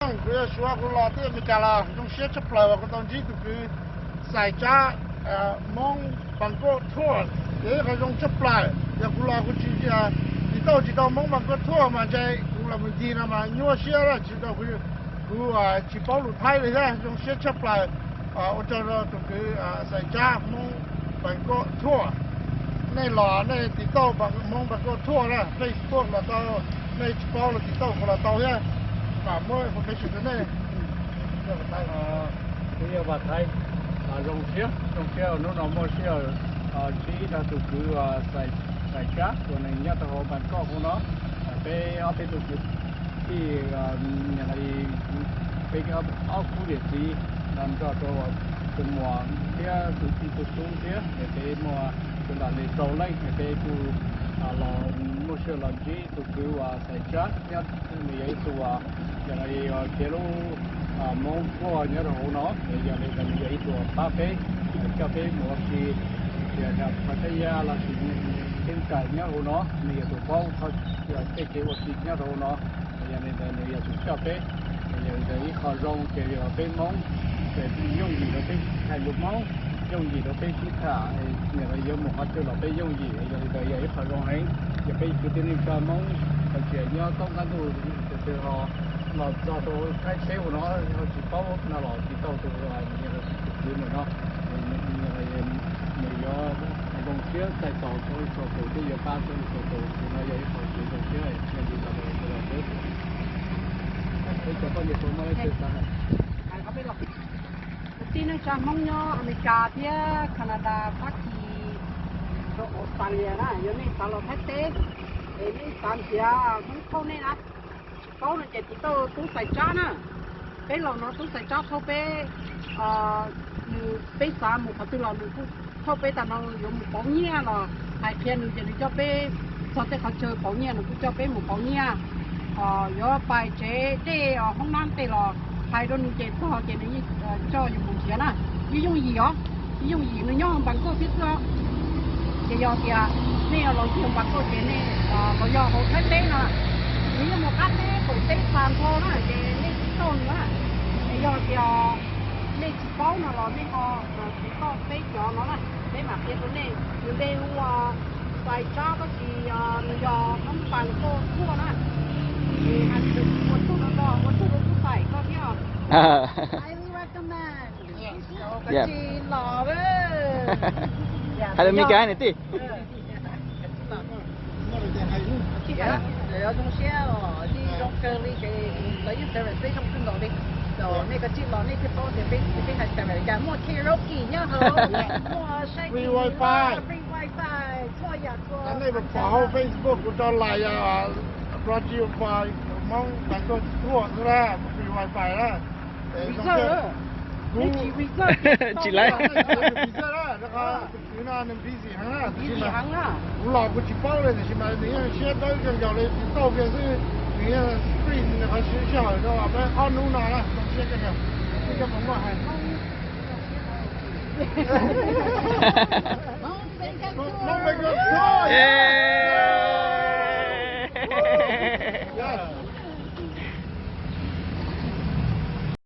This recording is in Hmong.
Kuv yog Suav, kuv los teb Amelikas los zoo siab tshaj plaws uas kuv tau ntsib tus kwv Xais Tsab, Hmoob Pam Kauj Thuaj, ces qhov zoo tshaj plaws. Yog kuv los kuv tsis, tiv tauj tsis tau Hmoob Pam Kauj Thuaj mas ntshe kuv los mus ncig no mas nyuaj siab lawm, tsis tau kuv, kuv tsis paub lus Thaib li thiab. Zoo siab tshaj plaws. Ua tsaug rau tus kwv Xais Tsab, Hmoob Pam Kauj Thuaj. Nej los nej tiv tauj Hmoob Pam Kauj Thuaj na, Facebook los tau, nej tsis paub los tiv tauj kuv los tau thiab. Mam muab information rau nej. Kuv yog Vam Thaiv, zoo siab, zoo siab hnub no muaj sij hawm ntsib rau tus kwv Xais Tsab uas nws nyob rau hauv Pam Kauj hauv no. Peb ob peb tug kwv tij, peb ob khub niam txiv nrog rau tus muam thiab tus tij tus tub thiab, peb muaj tus nram li rau leej, peb kuj los muaj sij hawm los ntsib tus kwv uas Xais Tsab nyob. Nws yog ib tug uas yog kev lub Hmoob Thuaj nyob rau hauv no, yog li ntawd nws yog ib tug uas pab peb, coj peb mus ua si, tias Pattaya los sis Xeev Khaim nyob hauv no, nws yog tus paub tej kev ua si nyob rau hauv no. Yog li ntawd nws yog tus coj peb. Yog li ntawd ib qho zoo ces yog peb Hmoob ces yooj yim rau peb hais lus Hmoob, yooj yim rau peb sib tham, nim no yuav mus qhov twg los peb yooj yim. Yog li ntawd yog ib qho zoo heev. Yog peb kwv tij neej tsa Hmoob hais tias nyob toob qab ntuj tus twg ho los txog rau Thaib teb hauv no ho tsis paub no los tiv tauj tus kwv ntawm no, nws yuav zoo siab txais tos txhua tus thiab yuav pab txhua tus. Tus no yog ib qho kev zoo siab thiaj li los rau sawv daws peb. Peb cov poj niam tau muaj leej twg xav hais? Kwv tij neej tsa Hmoob nyob Amelikas thiab Canada, Fab Kis, rau Australia na, yog nej xav los Thaib teb es nej xav nrhiav Hmoob thauj nej na, tsis paub no ces tiv tauj tub Xais Tsab na. Peb los no tub Xais Tsab thauj peb, nws, peb xav mus qhov twg los nws kuj thauj peb. Tag no yuav mus pauv nyiaj los hais qhia nws ces nws coj peb txog tej qhov chaw pauv nyiaj, nws kuj coj peb mus pauv nyiaj. Yuav pais tsev dej hoob nab tej los hais rau nws ces txog ces nws yeej coj yus mus nrhiav na. Yeej yooj yim os, yeej yooj yim, nws nyob Npas Nkauj thiab xwb os. Ces yog tias nej los ncig Npas Nkauj ces nej los yog hauv Thaib teb no, nws yeej mus qab teb qaum teb xa nrho na ces nej tsis tau nws na. Es yog tias nej tsis paub no los nej ho tiv tauj peb cov no na, peb mam qhia rau nej. Nws npe hu ua Xais Tsab tab sis nws yog Hmoob Npas Nkauj Thuaj na. Es hais ua tsaug rau koj, ua tsaug rau tub Xais koj thiab. Highly recommend. Koj tsis los Hais lus Meskas ne tij. Zoo siab os, yeej zoo kawg li ces lawv yeej service peb zoo kawg nkaus li. Ces nej kav tsij los nej thiaj paub tias peb, peb hais Xas Vas Meskas muaj karaoke nyob hauv, muaj saib T V, free wifi, free wifi, txhua yam txhua. Nej pom hauv Facebook kuv tso lais, brought to you by Hmoob Npas Nkauj Thuaj xwb na, free wifi na. Reserve, kuv tsis reserve, tsis laiv. Reserve na, rau qhov tus kwv no nws busy heev na, busy heev na. Kuv los kuv tsis paub li, tiam sis mas nws yeej siab dawb kawg nkaus li, tiv tauj kiag xwb, nws yeej free nws qhov sij hawm rau peb ob hnub no na, zoo siab kawg nkaus. Peb cov Hmoob Muaj hais. Hmoob Npas Nkauj Thuaj.